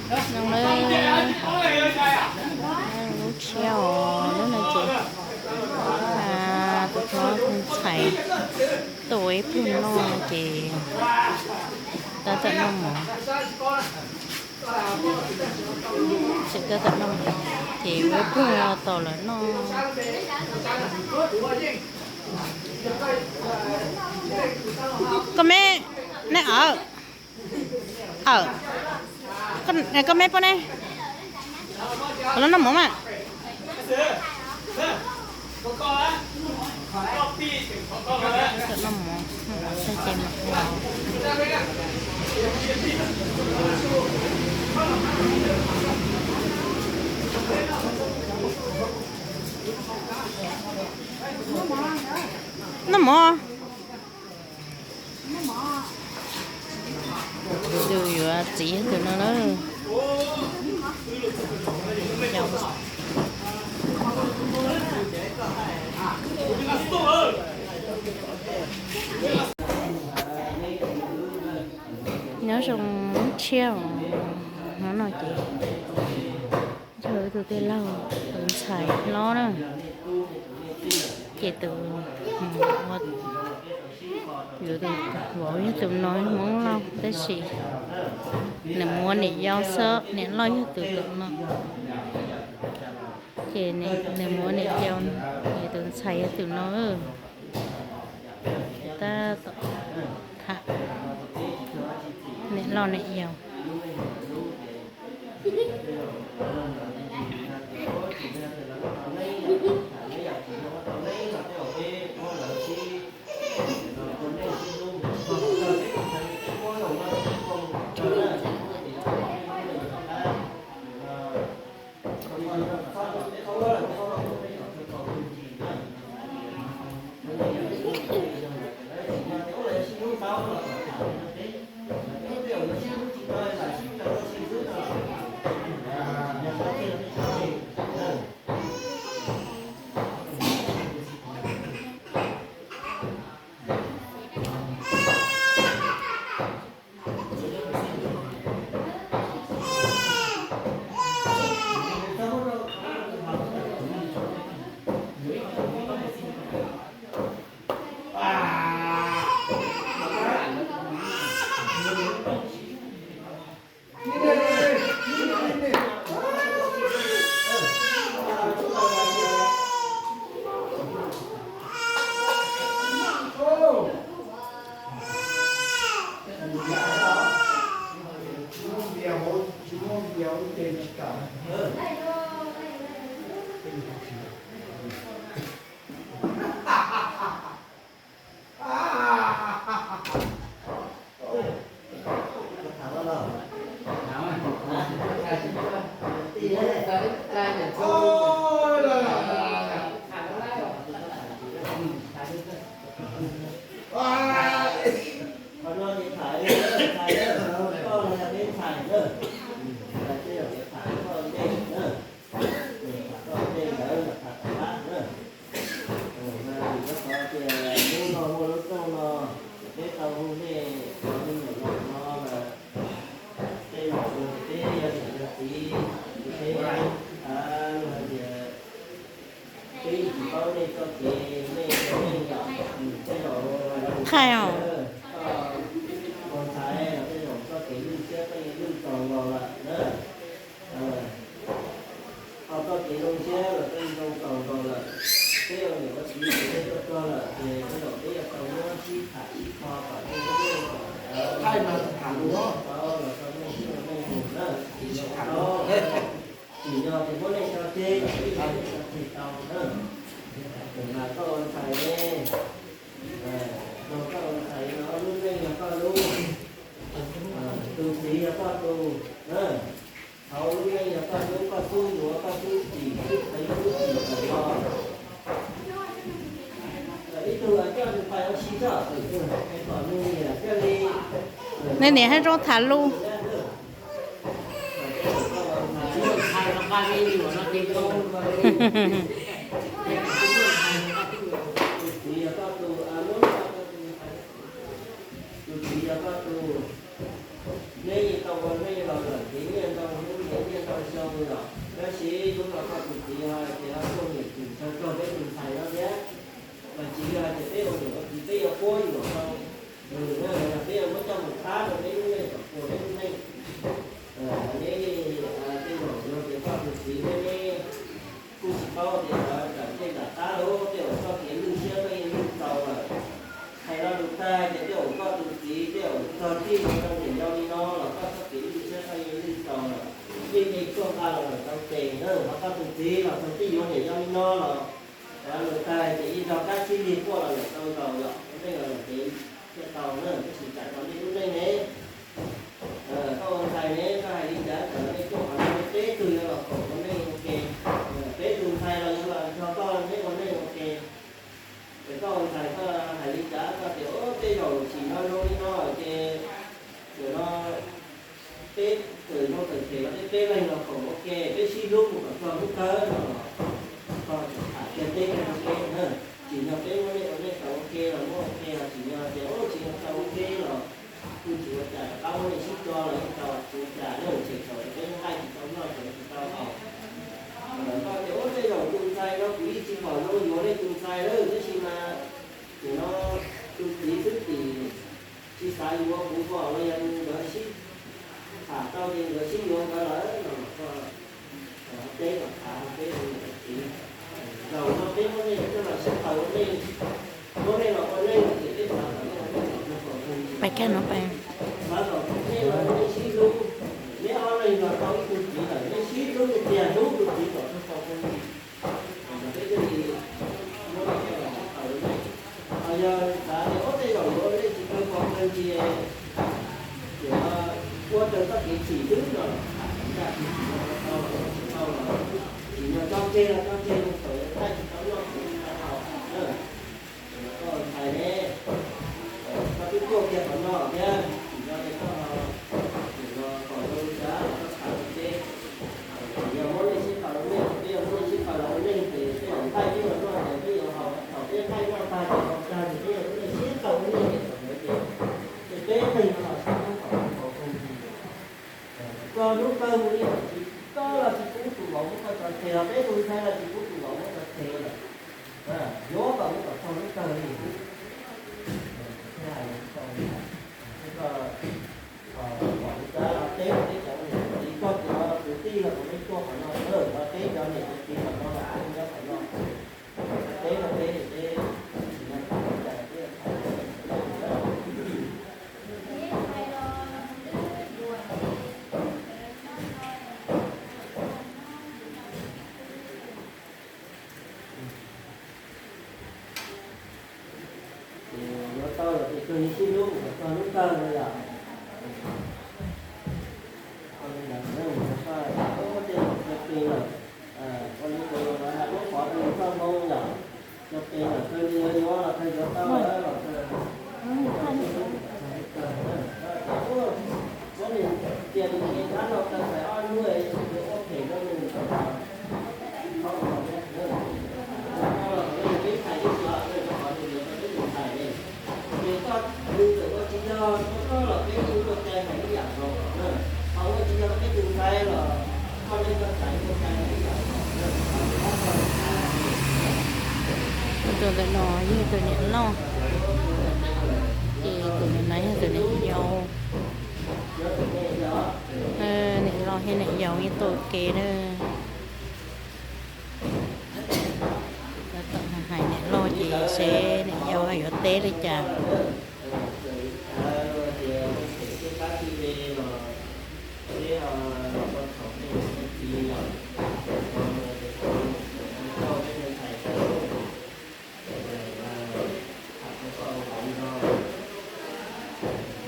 Nyob zoo, lub tshiab os, lub no ces tus hlob tus ntxhais tuaj ua ib pluag noj ces tab tom noj mov, tseem tab tom noj mov ces ua ib pluag tos lawv noj. Koj me, nej awm, awm, koj me poj ne, los noj mov mas. Noj mov. Tus yuav txiv yog tus no na. Nyob zoo lub tshiab, hnub no ces yog ib tug tij laug, tus ntxhais hlob na, ces tus, yuav tus vauv yog tus no, Hmoob Lauj, tab sis nws mus ua niam yau xwb, niam loj yog tus tom no. Ces nws mus ua niam yau, yog tus ntxhais yog tus no. Tab tom tham niam loj niam yau. Hnub no muaj lub rooj no, peb tau hu nej cov me nyuam los no lawm, tej zaum peb yog niam yog txiv, peb hais tias peb tsis paub nej txoj kev, nej, tej zaum, thaij os, koj ua ntxhais los tej zaum txoj kev lwj siab koj yeej lwj txaus nkaus lawm na. Ho txoj kev zoo siab los koj yeej zoo txaus nkaus lawm. Peb ua niam ua txiv ces peb tuaj txog lawm ces tej zaum peb yuav tau muab sib tham sib kho kom nej lub neej kom thaij mas tham lus paub los rau nej sib ua nej mus na. Tsis yog tias muab nej tso tseg, nej tso tseg tau na. Mas koj ua ntxhais ne, no koj ua ntxhais no lub neej yog koj lub, tus txiv yog koj tus na. Thaum lub neej yog koj lub, koj xub yuav koj xub tsim, xub qev xub tsim tawm los. Ib tug coj tus pais ua si tso, kom nws niam thiaj li, nws niam thiaj zoo tham lus. Tus txiv yog koj tus, tus txiv yog koj tus, Neb yeej tau ua neej los lawm ces nyiaj ntau hnub ntev nyiaj ntau xyoo los, tab sis hnub no koj tus txiv ho hais tias ho tuaj niam txim ntshaw rau peb tus ntxhais no thiab. Mas tsis yog hais tias peb ua niam ua txiv peb yuav quab yuam rau nws, yog peb yuav muab coj mus thab rau peb lub neej kom puas peb lub neej. Neb tej zaum yog tias koj tus txiv thiab neb kuj tsis paub tias lawv nram dej nram qab lawm, tej zaum txoj kev lwj siab koj yeej lwj txaus lawm. Hais lo lus tag ces tej zaum koj tus txiv tej zaum txog txij mus rau niam yau li no los koj txoj kev lwj siab koj yeej lwj txaus lawm. Yeej me tuaj nqa los lawm tau tes na, ho koj tus txiv los txog txij yuav niam yau li no los, hais lo lus tag ces yeej nrog kab tsib lig quaj los lawm tau zaus yom, nej los lawm ces thiaj tau na, tab sis tsam no nej lub neej ne, koj ua ntxhais ne, koj hais li cas tsam no nej tuaj qhov no nej peb tug yuav los koom ua neej ua ke, peb tus ntxhais los yuav los nrog koj neb ua neej ua ke. Ces koj ua ntxhais koj hais li cas koj tias, Ub, tej zaum tsim no zoo li no ces nim no peb tawm no tawm phem los peb peb leeg los koom ua ke, peb sib hlub mus kom txog hnub kawg no los koj tham kiag teb kiag rau peb na. Tsim nyog peb muaj neej ua neej tau ua ke los muaj ua ke, ho tsim nyog tias, Ub, tsis tau ua ke los kuj tsis ua cas, rov qab muaj neej sib tso los yeej tau, tsis ua cas, nej ua tshem thaum peb nqaij tsis tau noj tsev tsis tau haus. Koj tias, Ub, tej zaum tus ntxhais no kuv yeej tsis pom zoo yuav nej tus ntxhais lawm, tab sis mas nim no tus txiv xwb tim tsis xav yuav kuv, ho los yog nkawd sib tham tau ces nkawd sib yuav nkawd lawm no los koj teb kom txav peb tus txiv. Zaum no peb muab nej coj los sib tau ua neej, muab nej los ua neej ces peb xav kom nej ua neej kom txog thaum kawg li. Xav kom nej los ua neej sib hlub, neb ob leeg los tau ib tug txiv lawm, nej sib hlub tiag tiag hlub tus txiv kom txog thaum kawg li. Peb thiaj li muab nej coj los sib tau ua neej. Ho yog xav tias, Ub, tej zaum yuav ua neej tsis kawg pom kawg ntsis, ces ua raws txoj kev tsim xwb no, tham kom ncaj tsis tau los tsis tau los, tsim nyog tso tseg los tso tseg, thaum thaij tsis tau noj tsis tau haus na. Koj ua ntxhais ne, koj twb tuaj kiag qhov no thiab, tsim nyog tias koj ho, tsim nyog pom zoo li cas los koj tham rau peb. Yog muab nej sib tau ua neej, peb yuav muab nej sib tau los ua neej ces peb yuav nqaij peb yuav noj ces peb yuav haus, thaum peb nqaij noj tag ces haus tag ces peb yuav muab nej sib tau ua neej ces thaum ntawd ces peb leeg no los sib hlub kom tau kawg li. Txog hnub kawg mus li, tsis, koj los tsis pub tus vauv muab koj tso tseg, los peb tus ntxhais los tsis pub tus vauv muab tso tseg lawm. Yuav kom mus kom txog hnub kawg li. Thiaj hais li ko, thiab koj pom li cas los teb rau peb cov niam cov txiv, koj cov kwv tij los kom nej tuaj qhov no, los teb cov niam cov txiv qhov no los nej nyob qhov no. Teb rau peb, peb tsis nco qab li cas peb tham. Ces yuav tau los ces kawg yeej sib hlub kom txog hnub kawg no yom. Ua li ntawd, ua tej zaum cov pes lawm, ua li tus lawv hais lub qhov rau txoj moo yom, cov pes lawm kawg li yuav yuav los kawg yuav tau lawm los kawg. Muab nws cia nws nce ntawm no tau xaiv ob hnub es tsis yuav ua phem rau nws kom tau los peb txhais ib txhis, qhov nws yuav rau peb tus ntxhais ne. Ces koj, nws txawm ua tsis yog rau koj los peb yeej ua cai hais ib yam nkaus na, ho ua tsis yog rau peb tus ntxhais los koj yeej ua cai ua cai hais ib yam nkaus na. Tus ntawm no yog tus niam loj, ces tus ntawm no yog tus niam yau. Niam loj thiab niam yau yeej tuaj ua ke na. Lawv tau hais niam loj ces seb niam yau yuav teb li cas.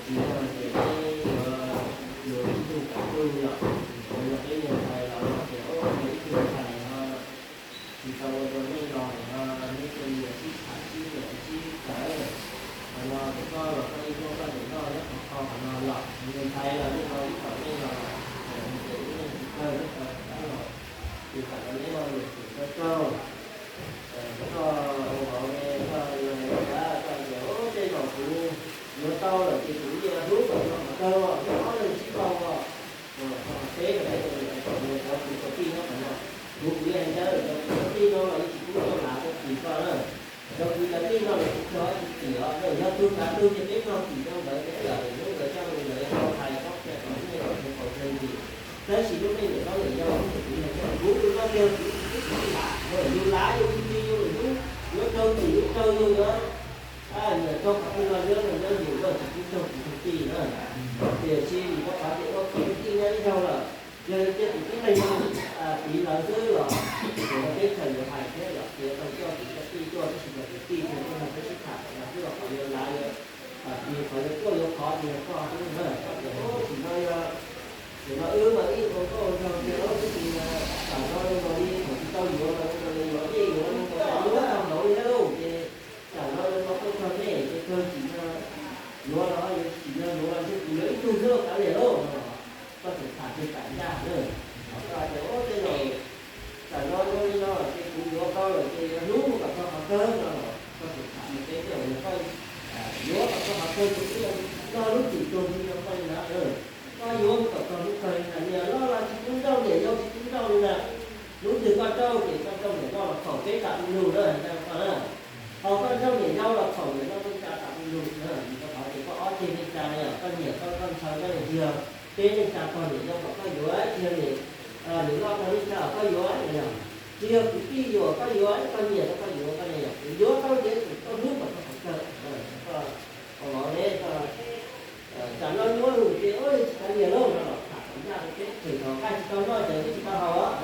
Tsis yog tias peb yuav yuav ib tug kav tug yom, tsuav yog peb niag ntxhais los no ces ua ib tug ntxhais no tsis tau ua dua neej los no, neb cia li sib tham sib nyiam sib txawv. Qhov no ces koj los koj yeej tuaj koj niam loj nyob qhov kho qhov no yom, niag ntxhais los yeej tau ib txom neej los, ces ib leeg tsis kawg nyob qhov tab los, ces tam no neb ho niam txim tau raug. Koj ua vauv ne, koj, koj tias, Ub, tej zaum kuv yuav tau lawm ces kuv yeej hlub kom txog qhov kawg, peb ob leeg sib Tus ces peb nrog txim rau nkawd, peb lawm hnub nkawd coj mus lawv tau hais tau qhia kom lub neej kom nws haum kawg ntsis. Tab sis lub neej niam hlob niam yau kuv yog cov kuv tus no tiag kuv twb tsis lav, yus lav yus tus tij yus lwm hnub yuav raug txim yuav raug yus yuav nyiam raug qhov twg los nyob nyob yus, tsis pub raug kuv tus tij na. Tiam sis vim rau qhov tias ua kwv tij nyob ib zaug lawm, yog cia kuv tib leeg no tiv lawv xwb los, ces teb chaws yuav hais thiab los tiav tau coj kuv cov tij tuaj, tab sis yog kuv tij tiag tuaj nrog peb sib tham kom yog twb los qhov yuav lav yuav, qhov yuav tuaj yuav qhov ces yog koj xwb na, koj tias tsim no yog, tsim no wb mas ib ua nkauj ua nraug tiag, tab sis tam no zoo nkaus li thaum tsis tau yuav los zoo nkaus li yuav dej yuav zoo nkaus li yuav tau npaum li thiab lauj, ces tam no zoo nkaus tuaj txog nej ces kawg tsim no yuav los yuav, tsim no yuav los ntshe kuv yuav ib tug xwb kav liam lauj no. Koj tseem tham tias tam ncaj na, koj tias ua tej zaum tam no zoo li no ces kuv yuav koj lawm ces yuav hlub kom txog qhov kawg no los koj tseem tham tias peb tej zaum yog koj yuav kom txog qhov kawg ces wb yuav nrog lub txim tuag nti rau koj li ntawd. Koj yuav mus kom txog lub kawg li ntawd, niam loj los tsis pub nrauj, niam yau tsis pub nrauj li ntawd. Hnub twg koj rauj ces koj nrauj niam loj los txhaum peb tam lus na, hais ncaj rau koj na. Ho koj nrauj niam yau los txhaum niam loj neej tsa tam lus na, vim rau qhov tias koj ob ceg neej tsa no yog koj nyiam koj, koj ntshaw koj yog peb neej tsa txog niam yau kom koj yuav, tsis yog niam, niam loj txog neej tsa kom koj yuav no yog, tsis yog kwv tij yuam koj yuav, koj nyiam koj yuav, koj ne yog kuv yuav tau ces kuv tau hlub kom txog qhov kawg. Koj los ne, tam no nyuaj lus ces ua tsis kav liam lauj no los tham kom ncaj rau peb, tseem thaum qaij tsis tau noj ces peb tsis tau haus.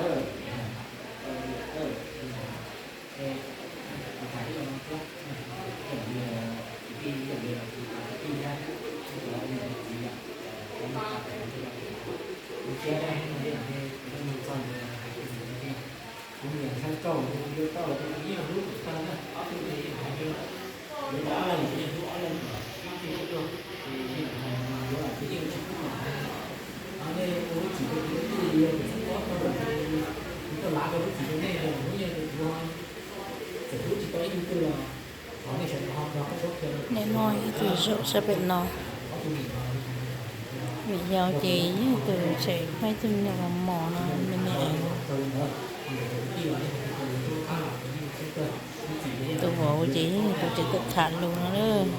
Kuv niam ntshai rau, kuv yuav rau ces kuv yeej hlub kom tag na, ob tug ces yeej hais li, yuav rau ob leeg ces yeej hlub ob leeg kom ib tug ib tug, ces yeej hais yuav los kuv yeej tsis pub kom hais. Nej ua lub txim rau kuv lub txim, yog kuv txhob ua rau kuv, kuv tau lav rau lub txim rau nej, hnub nyoog ces kuv txawm hlub tsis tau ib tug twg los thov nej sawv daws ho nrog koj qhuab qhia. Nim no ib tug zaum sab pem no, niam yau ces yog tus tseem muaj ib tug nyuam mos mos no, me me es. Tus vauv ces yog tus tseem tham lus no lawm.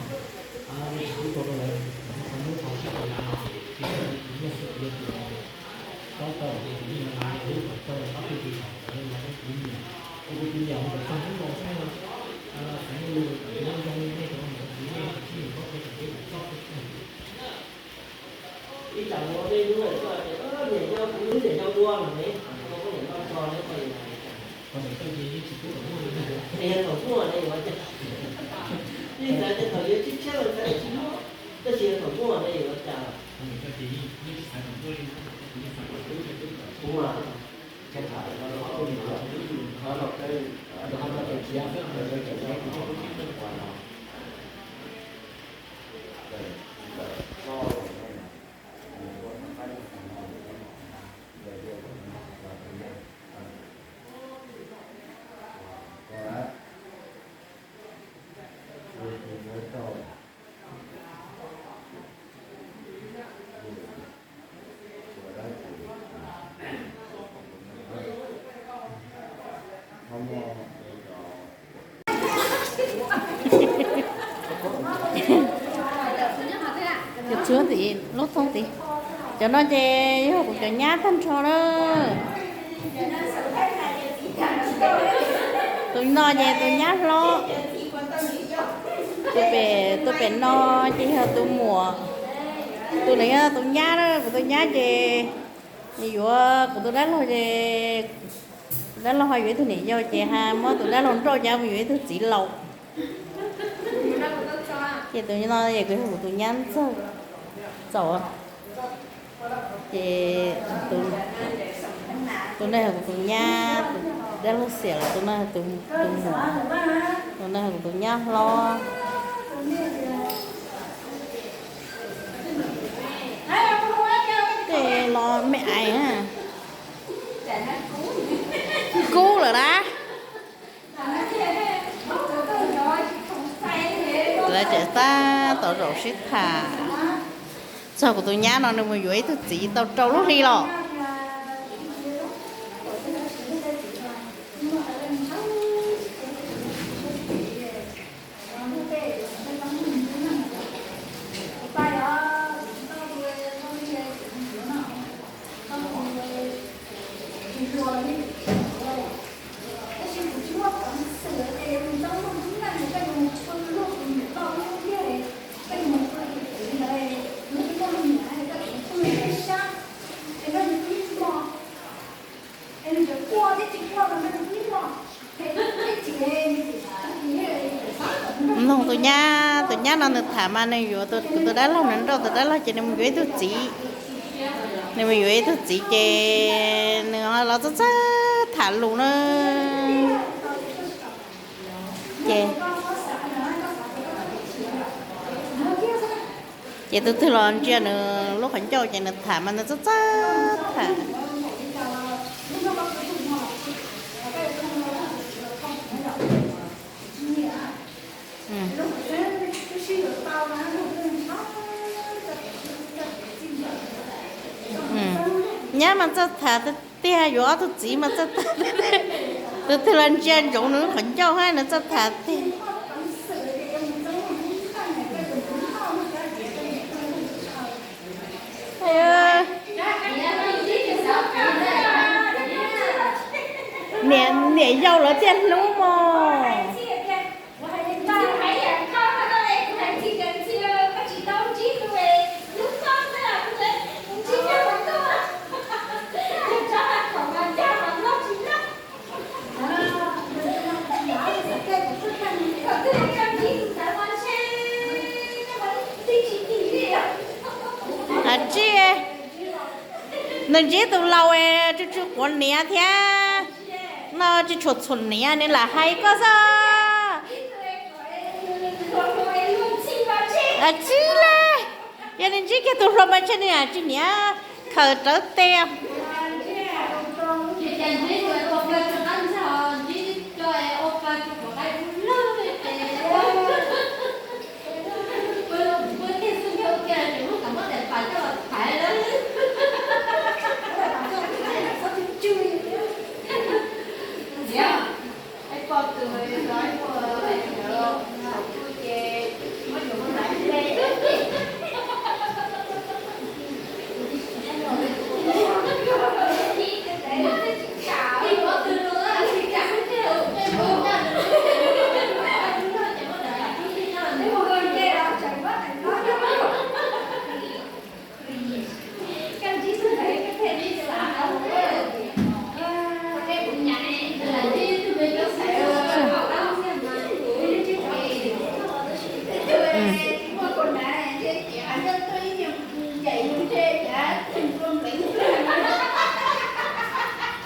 Ib tsam ua nej hnub koj tias niam yau kuv hlub niam yau dua los ne, koj niam koj tso ne, koj yuav hais li cas? Yog thaum muaj ne yuav cas? Yeej xav tias thaum yuav tshiab tshiab los xav tias tsis muaj, tab sis yog thaum muaj ne yuav cas? Kuv mas, Cov tshuab tim lub thoob tid. Cov no ces yog kuv cov nyab tag nrho na. Tus no ces tus nyab hlob. Tus pem, tus pem no ces yog tus muam. Tus no yog tus nyab na, kuv tus nyab ces nws yuav kuv tus dab laug ces, tus dab laug ho yuav ib tug niam yau ces ho muab tus dab laug nrauj ces mus yuav ib tug txiv laus. Ces tus no es kuv yog kuv tus nyab ntxawg txaus. Ces tus no yog kuv tus nyab, tus dab laug xiam los tus no yog tus, tus muam, tus no yog kuv tus nyab hlob. Tej los me ais na. Kub lawm na. Lawv tseem tab tom zaum sib tham. Txog kuv tus nyab no nws mus yuav ib tug txiv tau rau lub hli los. Mloog tus nyab, tus nyab no nws tham mas nws yuav tus dab laug, nws nrauj tus dab laug ces nws mus yuav ib tug txiv. Nws mus yuav ib tug txiv ces nws los txawj txawj tham lus na. Ces, ces tus twg los ntsia nws lub qhov ncauj ces nws tham mas nws txawj txawj tham. Nyab mas txawj tham tiag tiag, yuav ob tug txiv mas txawj tham. Tus twg los ntsia ntsoov nws lub qhov ncauj hab nws txawj tham tiag. Niam yau lawv thiaj hlub mog. Tsis, nws ntsib tus laus tsis tshua quav niam thiab, no tsis tshua txhuam niam, nws lam hais koj xwb. Tsis le, yog nws ntsib kiag tus hluas mas ntshe nws tsis niam khaws rawv tes.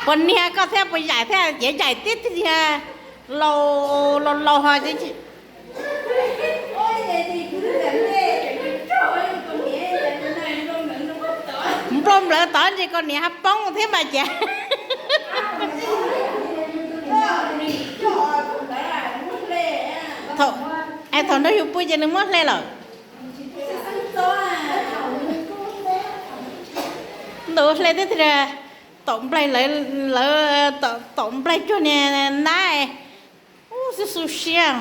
Puas niag koj thiab puas yaim thiab, ces yaim tib tiag, laus laus laus ho. Nplooj nplawv tod ntshe koj niam hab poob thiab mas cas. Thaum nrog yus pw ces nws muab hle lawm. Ntuj, hle tib tiag, tom nplaig lawv, tom nplaig cuag niag nab. Ub, xub xub siab.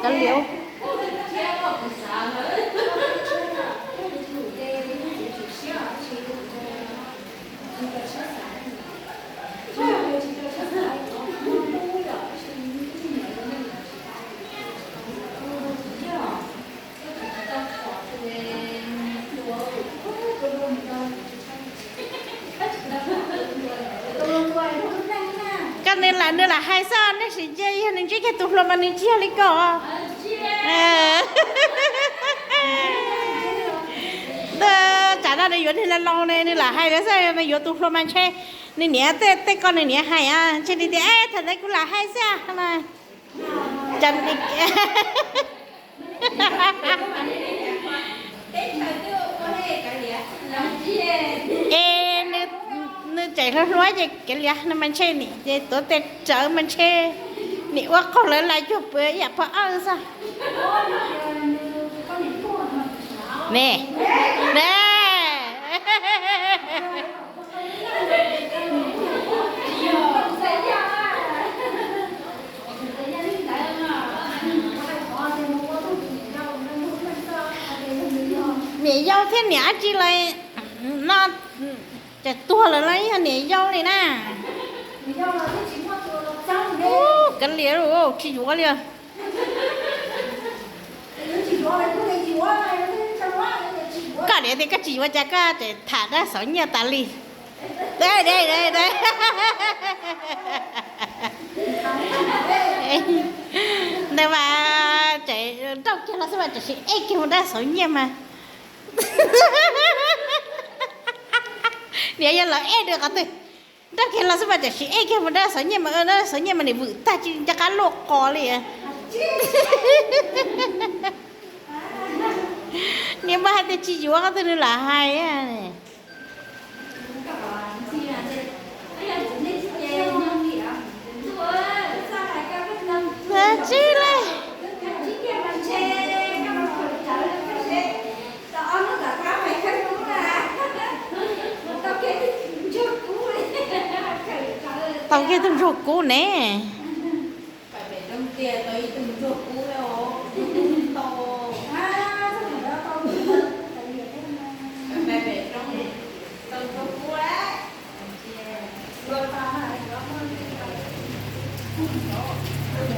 Kav liam. Koj nws lam, nws lam hais xwb, nej sim cia, yog nws ntsib kiag tus hluas mas nws tsis yog li ko. Tsam no nws yuav niag laus laus ne, nws lam hais lawm xwb, nws yuav tus hluas mas ntshe nws niam, tej ko nws niam hais, ntshe nws tias, e, thaum ntawd kuv lam hais xwb. Es nws tseem hluas hluas ces kev liam no mas ntshe nim ces tuav tes tsawv mas ntshe nim ua qaug lawv lais cuag pw ib yam pog awj xwb. Ne, ne. Niam yau thiab niam dab tsi los no, Ces tuag lawm los ib yog niam yau li na. Ub, kav liam, tsis yuav li. Koj niam tias koj tsis yuav cas koj tseem tham dab xauv nyiaj tas li. Ntawd mas tseem nrauj kiag los xwb mas tseem sim ej kiag mus dab xauv nyiaj mas. Niam yog lawv ej rau qhov twg, nrauj kiag los xwb mas tseem sim ej kiag mus dab xauv nyiaj mas, dab xauv nyiaj mas nim vwm tag tsis nco qab luaj qos li. Niam mas hais tias tsis yuav qhov twg nws lam hais. Tsis li. Tau kiag tus ntsuag kub ne.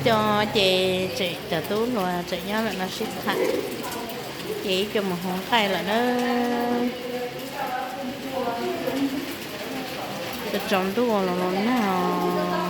Cov ces tseem cov tub hluas tseem nyob lawm no sib tham, ces ib co mus hu nqaij lawm na. Tsaus ntuj los los nag os.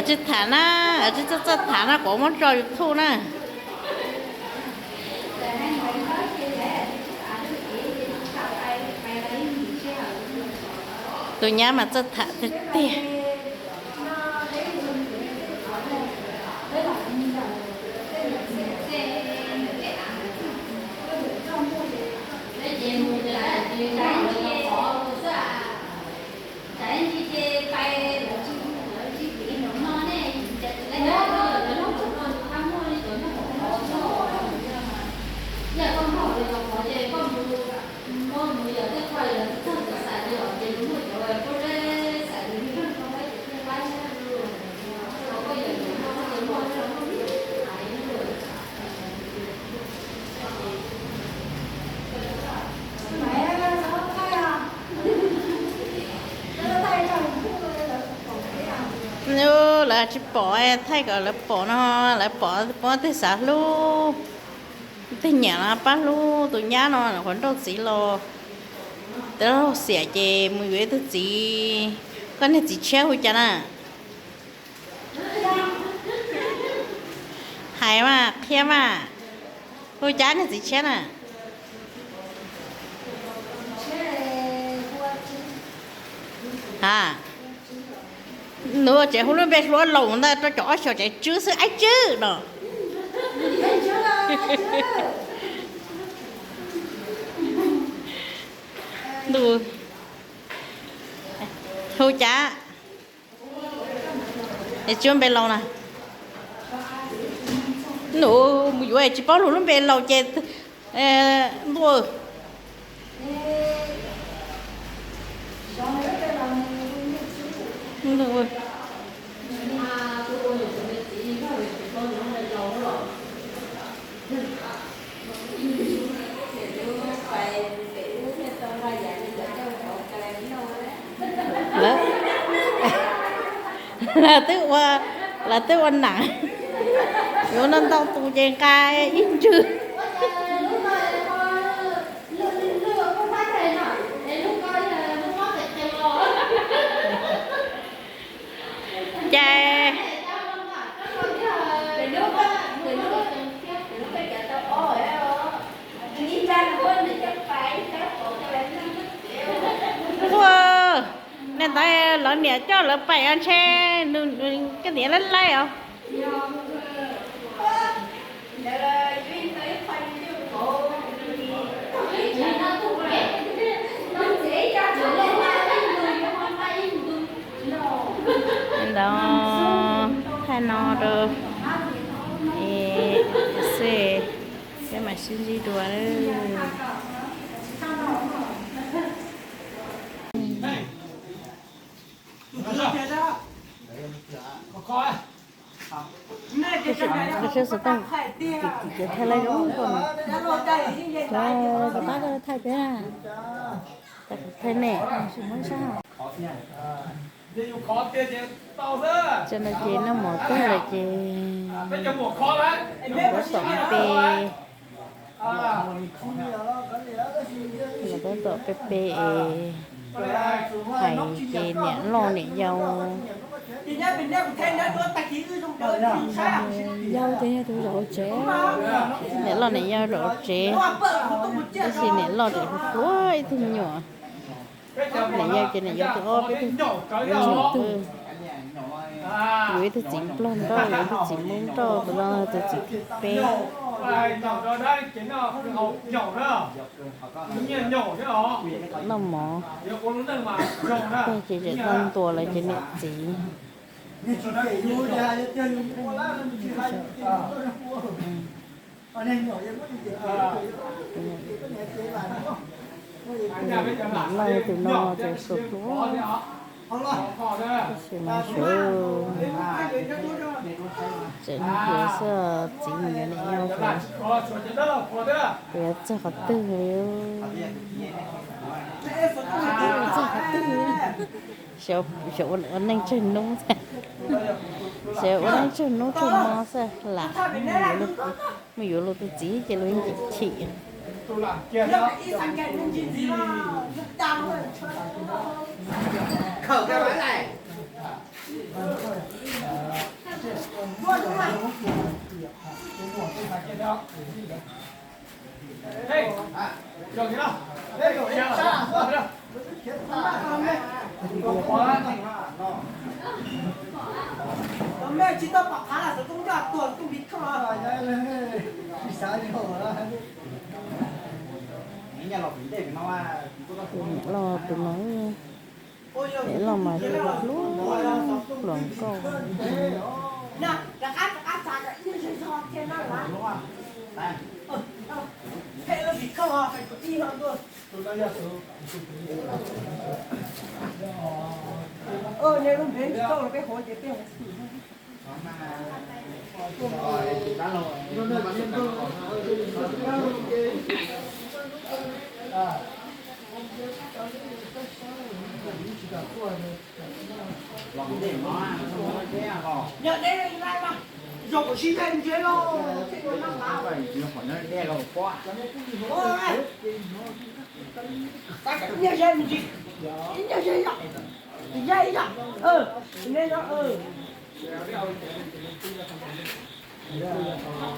Tsis tham na, tsis txawj txawj tham na, kuv muab tso YouTube na. Tus nyab mas txawj tham tiag tiag. Lawv tsis pom, thaij kom lawv pom no, lawv pom puab tej xav hlub, tej nyiam no pab hlub tus nyab no, qhuav nrauj txiv los. Tej laug xiam ces mus yuav ib tug txiv, koj niag txiv tshiab hu cas na? Hais mas qhia mas, hu cas niag txiv tshiab na? Ha, nws tseem hu lub npe hluas laus ntawd rau cov ob xyoos tseem Tswb xwb, Aib Tswb no. Hu cas? Es tsis muaj npe laus na. Nws mus yuav tsis paub lub npe laus ces ntuj. Lawv twb ua, lawv twb ua nam, yuav ntau ntau tus ces nqa ib ntswg. Ces ua, niam ntawd lawv niam coj lawv pais ntshe, koj niam laib laib os. Ntawd thaij no rau xwb, peb mam sib ntsib dua. Saib xov tooj, thaij lawv zoo nkauj no. Cov pab thaij peb, thaij nej. Cov no ces noj mov tag lawm ces kuv tom pe, lawv tab tom pe pe es hais ces niam loj niam yau, yau ces yog tus zaum tsev, niam loj niam yau zaum tsev, tab sis niam loj tseem hluas hluas ib tug me nyuam. Niam yau ces niam yau tus ob, peb tug me nyuam. Yuav ib tug txiv nplog nrauj, yuav ib tug txiv hmoob nrauj, tus no tus txiv thib peb. Noj mov tag ces tseem tau ntuas lawv cov niam txiv. Niam loj tus no ces suav pluav, tab sis mas sawv tseem hlub xwb, txiv mus yuav niam yau, yuav txog qhov twg li, txog qhov twg, xyov ua neej tsawg hnub, xyov ua neej tsawg hnub tsawg hmo xwb lam mus yuav luag tus txiv ces luag yeej chim chim. Niam loj tus no, niam loj mas hlub hluas nkauj.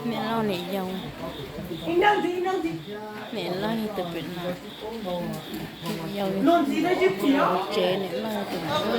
Niam loj niam yau, niam loj yog tus pem no, yau tsev, niam loj yog tus no.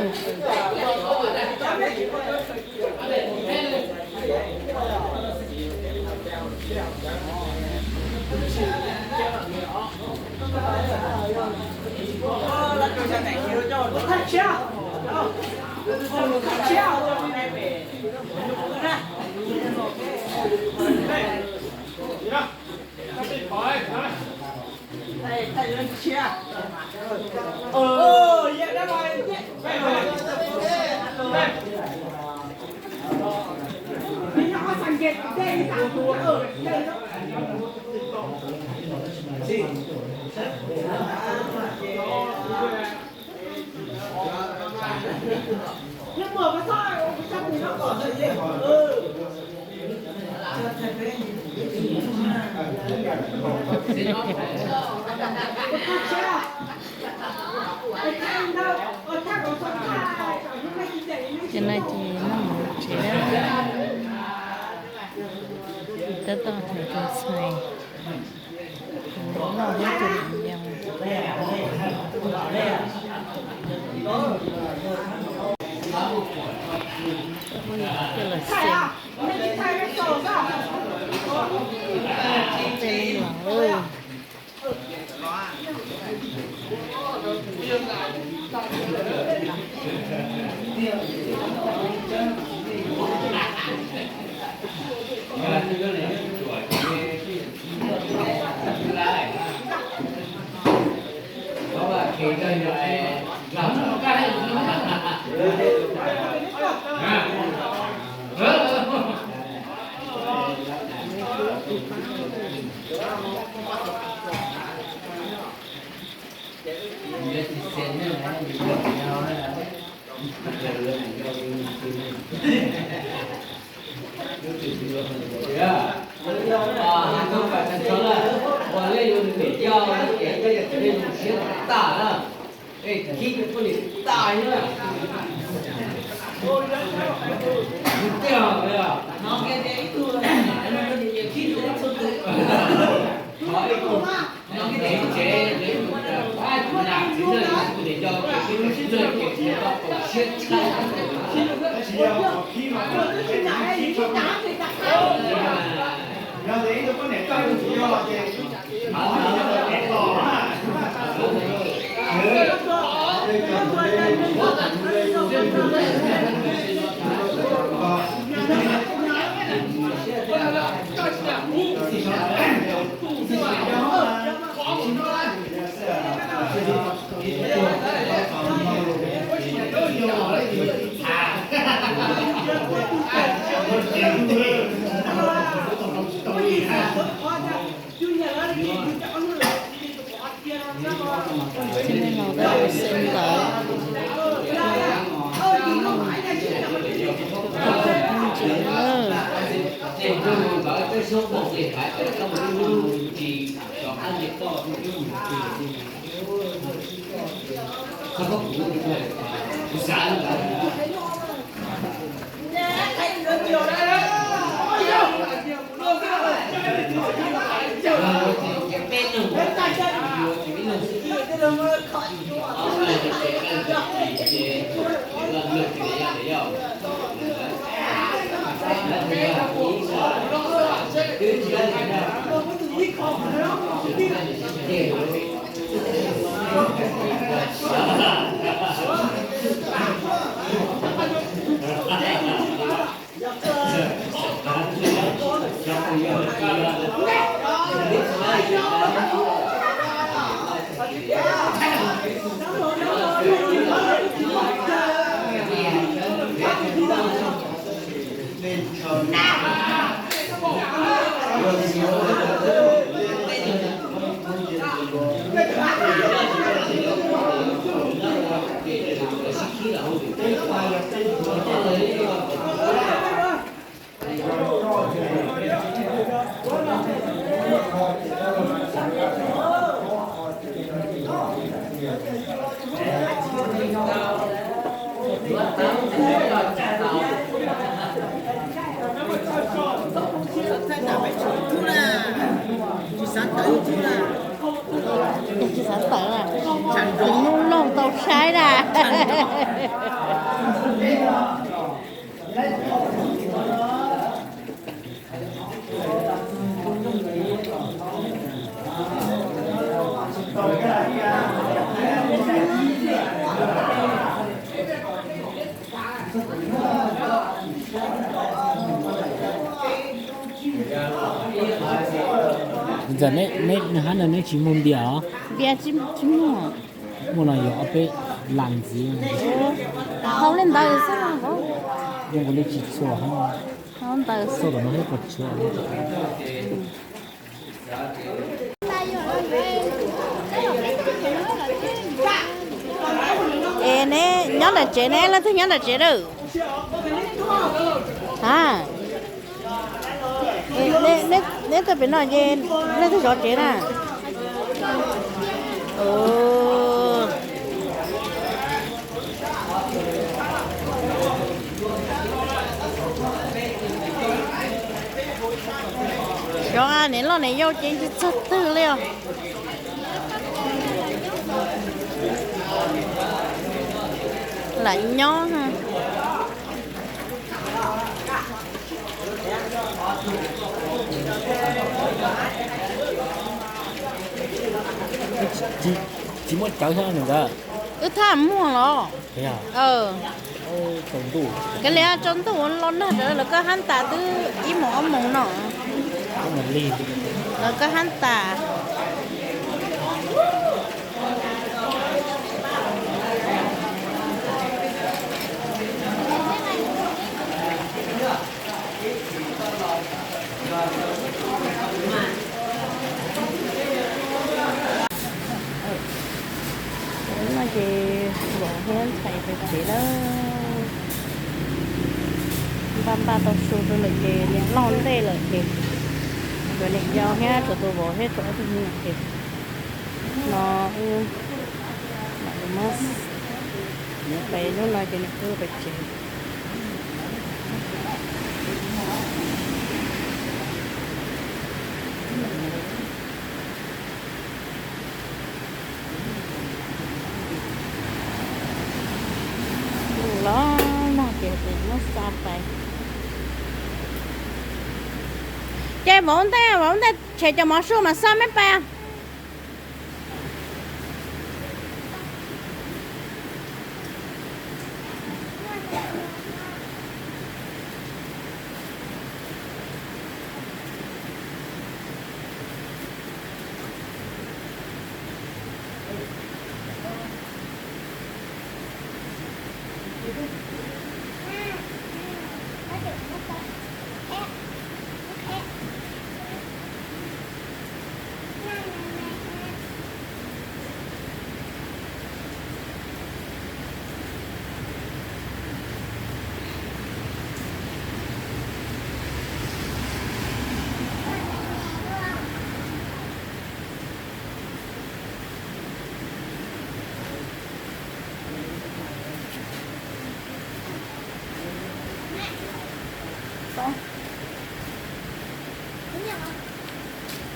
Ces no ces noj mov tsev na. Tab tom hais tus ntxhais noj thiab tus niam yau. Coj los xeem. Tej me los. Ces nej los tab tom xeem ntawv, ntsis na. Tsis xav tawm, tus nub loog tau saib na. Ntxawm, neb hab no neb tsis muag npias os? Npias tsis muag. Muaj no yog ob peb las ntxiv. Hau li ntawd xwb. Zoo nkaus li tsis txhua hab. Hau ntawd xwb. Txhua tom no thiab puas txhua. Es Neb nyob nram tsev ne, leej twg nyob nram tsev lawm? A, neb tuaj pem no ces leej twg zov tsev na? Xyov niam loj niam yau ces tsis txog twg li os. Lam nyob. Tsis muaj cawv thiab nws ntawd. Wb thaj muag los. Kav liam tsaus ntuj los nag rawv lawv koj hab tas twb ib moos ob moos no. Lawv koj hab tas. No ces vauv thiab ntxhais pem tsev lawm. Npaj npaj tau su rau lawm ces niam loj ntej lawm ces, tshuav niam yau thiab tshuav tus vauv thiab tshuav ob tug me nyuam ces no wb mam li muab, pem hnub no ces nws kuj pem tsev. Los nag ces tus muab xa pais. Ces vauv ntej, vauv ntej tshem cov mov su mas xa meb pais.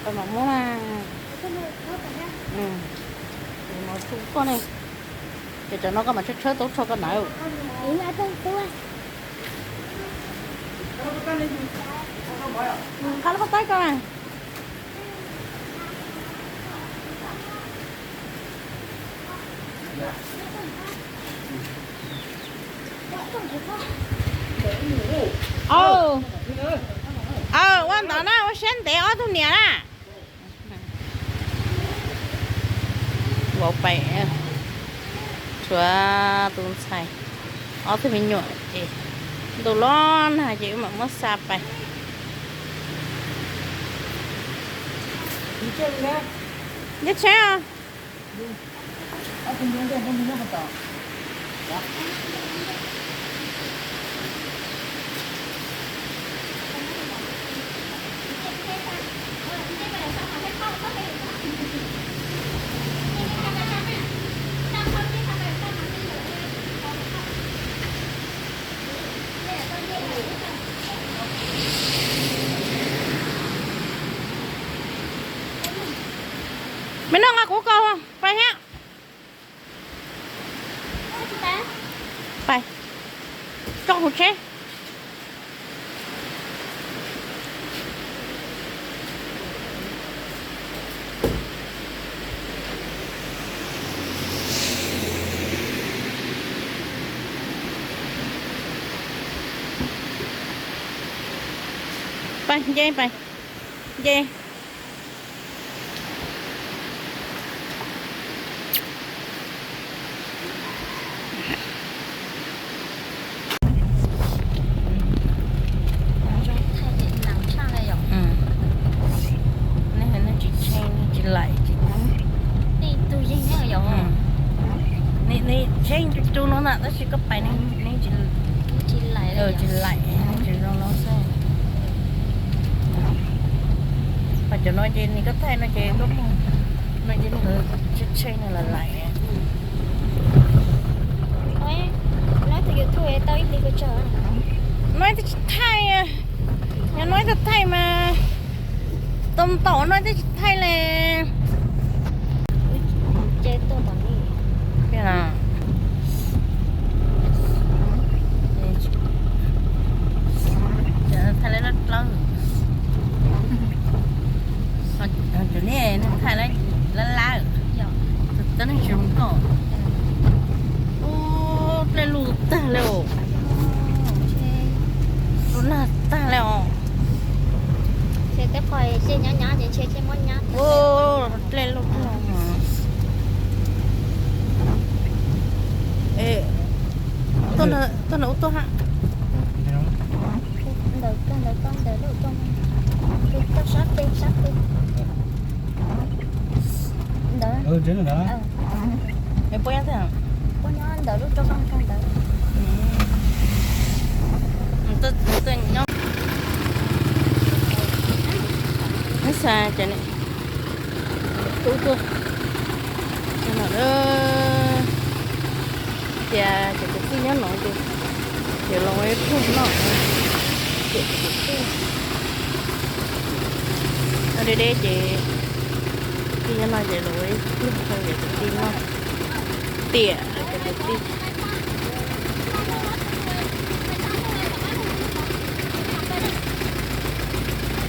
Koj mam muab na. Kuv mam su koj ne. Ces cov no koj mam tshawb tshawb tau rho koj na. Qab lub koj taib koj na. Aw, ua ntawd na, ua siab ntev ob tug niam na. Vauv pais, tshuav tus ntxhais, ob tug me nyuam ces ntuj los nag ces wb mam muab xa pais. Nyob tsheb os. Me noj nqa kuv kaus pais thiab. Pais, tso hauv tsheb. Pais, nce pais, nce. Nej tsis tsheej, nej tsis laim, tsis, nej tug yeej nyob yom. Nej tsheej tus Tsis laim, tsis zoo no xwb. Mas cov no ces nws koj thaij no ces koj muag no ces nws tshe tshe no los laim. No ib tug thaij, yog no ib tug thaij mas tau ntaus no twb tsis thaij li. Thaij lawv lab plaub, cov nej thaij lawv lab lab, txawv nej tsis zoo nkauj. Ub, dlej luj tag li os. Luj nag tag li os. Ub, dlej luj tag. Tuaj na, ub tuaj ha. Es puab nyob twg? Puab nyob ntawm lub roob vaj kag ntawd. Nyob, neb xav cov niam tub tuaj no, tias cov kwv tij nyob no ces yuav los ua ib pluag noj, tiam cov kwv tij nyob deb deb ces kwv tij nyob no ces los ua ib pluag rau cov kwv tij noj, tiam cov kwv tij.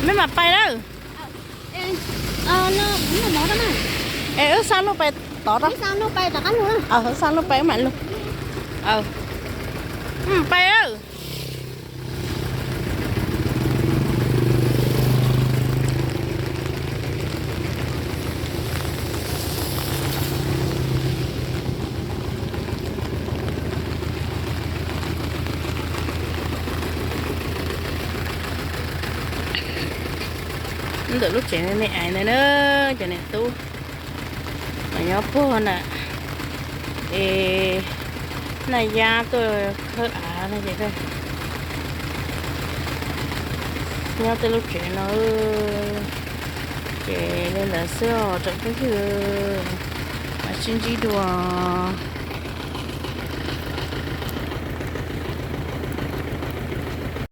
Meb mam pais lawm. Es wb xa luag pais tod rau, wb xa luag pais wb mam lug. Pais lawm. Ntawm lub tsev me me ais ntawd na, cov niam tub mas nyob puag na, es Naj Yab tuaj khawb av no ces nyob tej lub tsev no. Ces li ntawd xwb os tsoom phooj ywg, mam sib ntsib dua.